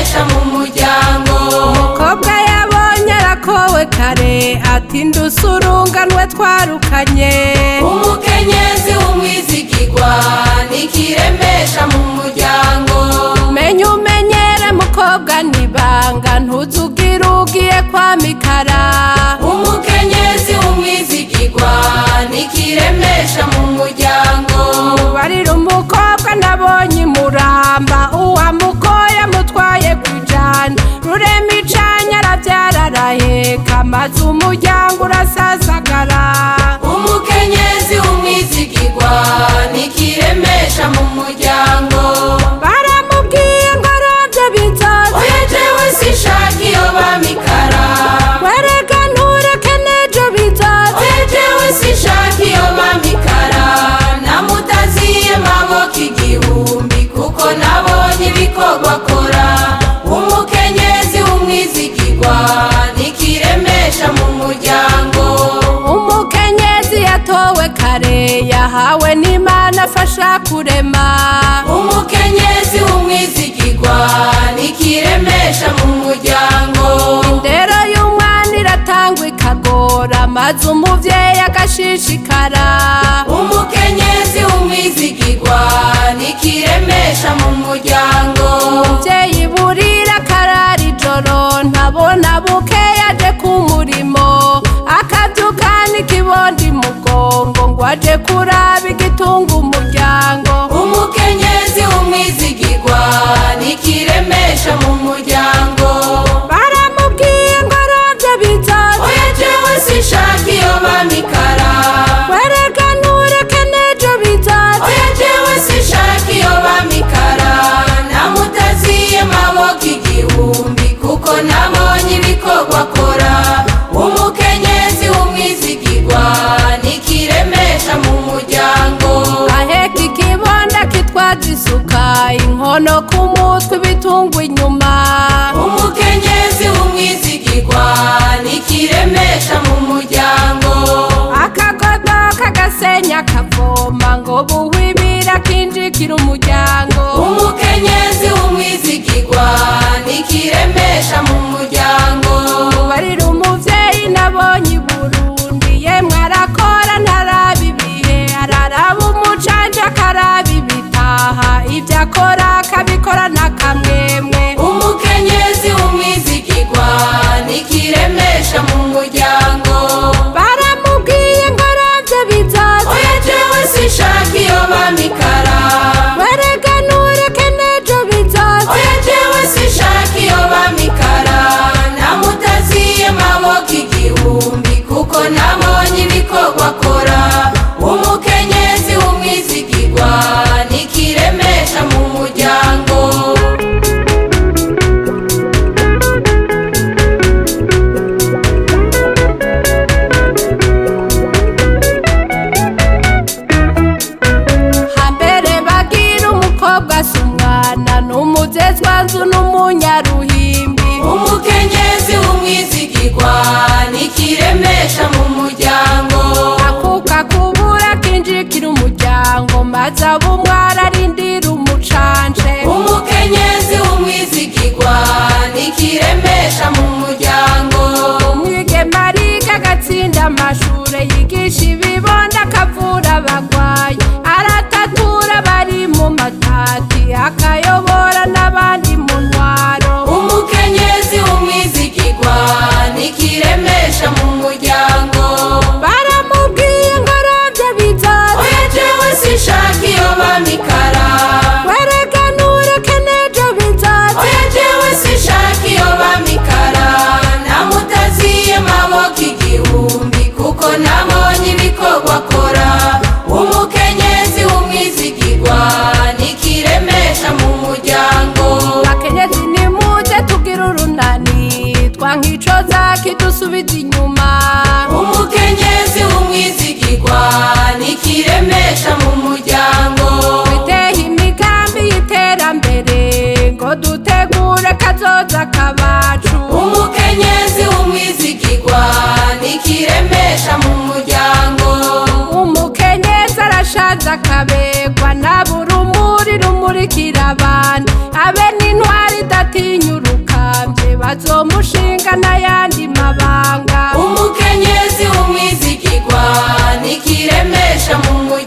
Nikiremesha mu muryango. Umukobwa yabonye arakowe kare, ati ndusurunganwe twarukanye. Umukenyezi w'umwizigirwa nikiremesha mu muryango. Menya umenyere mukobwa nibanga, ntuzugire ugiye kwa mikara. Umukenyezi w'umwizigirwa nikiremesha mu muryango. Barira umukobwa nabonye imuramba, uwamukoye amutwaye kwijana, rurema icanya aravyara araheka, maze umuryango urasasagara. Umukenyezi w'umwizigirwa nikiremesha mu muryango. Baramubwiye ngo aravye bizoza. Oya jewe sinshaka iyo bamikara. Werega ntureke n'ejo bizoza. Oya jewe sinshaka iyo bamikara, namutaziye maboko igihumbi, kuko nabonye ibikorwa akora. Umukenyezi w'umwizigirwa nikiremesha mu muryango. Umukenyezi yatowe kare, yahawe n'Imana afasha kurema. Umukenyezi w'umwizigirwa nikiremesha mu muryango. Indero y'umwana iratangwa ikagora, maze umuvyeyi agashishikara. Umukenyezi w'umwizigirwa nikiremesha mu muryango. Umuvyeyi burira akarara ijoro, ntabona buke yaje ku murimo, akavyuka n'ikibondi mugongo ngo aje kuraba igitunga umuryango. Umukenyezi w'umwizigirwa nikiremesha mu muryango. Baramubwiye ngo aravye bizoza. Oya jewe sinshaka iyo bamikara. Werega ntureke n'ejo bizoza. Oya jewe sinshaka iyo bamikara, namutaziye maboko igihumbi, kuko nabonye ibikorwa akora. Umukenyezi w'umwizigirwa nikiremesha mu muryango. Aheka ikibonda kitwaza isuka, inkono ku mutwe, ibitungwa inyuma. Umukenyezi w'umwizigirwa nikiremesha mu muryango. Akagodo kagasenya akavoma, ngo buhwibira kinjikira umuryango. Umukenyezi w'umwizigirwa nikiremesha mu muryango. Barira umuvyeyi nabonye i Burundi, yemwe arakora ntaraba ibihe, araraba umucanja akaraba ibitaha, ivyo akora akabikora n'akamwemwe. Umukenyezi w'umwizigirwa nikiremesha mu muryango. Baramubwiye ngo aravye bizoza. Oya jewe sinshaka iyo bamikara. Werega ntureke n'ejo bizoza. Oya jewe sinshaka iyo bamikara, namutaziye maboko igihumbi, kuko nabonye ibikorwa akora. Umukenyezi w'umwizigirwa nikiremesha mu muryango. Hambere bagira umukobwa si umwana, n'umuzezwanzu n'umunyaruhimbi. Umukenyezi w'umwizigirwa nikiremesha mu muryango. Akuka kubura kinjikira umuryango, maze aba umwari arindira umucanje. Umukenyezi w'umwizigirwa nikiremesha mu muryango. Umwigeme ariga agatsinda amashure, yigisha ibibonda akavura abagwayi, aratatura bari mu matati, akayobora n'abandi mu ntwaro. Umukenyezi w'umwizigirwa nikiremesha mu muryango. Baramubwiye ngo aravye bizoza. Oya jewe sinshaka iyo bamikara. Werega ntureke n'ejo bizoza. Oya jewe sinshaka iyo bamikara, namutaziye maboko igihumbi, kuko nabonye ibikorwa akora. Umukenyezi w'umwizigirwa nikiremesha mu muryango. Bakenyezi nimuze tugire urunani, twankicoza kidusubiza inyuma. Umukenyezi w'umwizigirwa nikiremesha mu muryango. Twiteho imigambi y'iterambere, ngo dutegure kazoza kabacu. Umukenyezi w'umwizigirwa nikiremesha mu muryango. Umukenyezi arashaza akabegwa, nabura umurimo. Urumuri rumurikira abantu, abe n'intwari idatinya urukambye, bazomushinga n'ayandi mabanga. Umukenyezi w'umwizigirwa nikiremesha mu muryango.